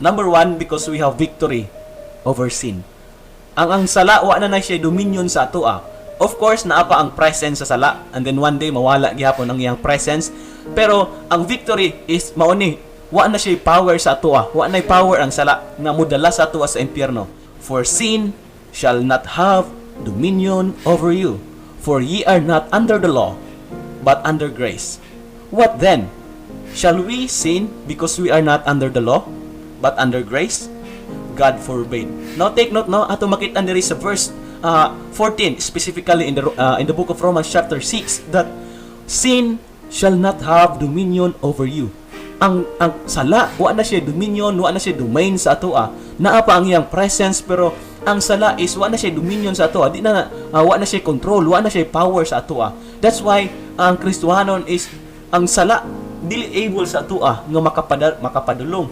Number one, because we have victory over sin. Ang sala, wa na na siya dominion sa atoa. Of course, naa pa ang presence sa sala and then one day mawala gihapon ang iyang presence. Pero ang victory is mao ni, wa na siya power sa atoa. Wa na power ang sala nga modala sa atoa sa impyerno. "For sin shall not have dominion over you, for ye are not under the law, but under grace. What then? Shall we sin because we are not under the law, but under grace? God forbid." Now take note, no, ato makita diri sa verse 14, specifically in the book of Romans chapter 6, that sin shall not have dominion over you. Ang sala, wa na siya dominion, wa na siya domain sa atoa. Naa pa ang iyang presence, pero ang sala is wa na siya dominion sa atoa. Di na wa na siya control, wa na siya power sa atoa. That's why ang Kristohanon is ang sala dili able sa atoa nga makapadulong.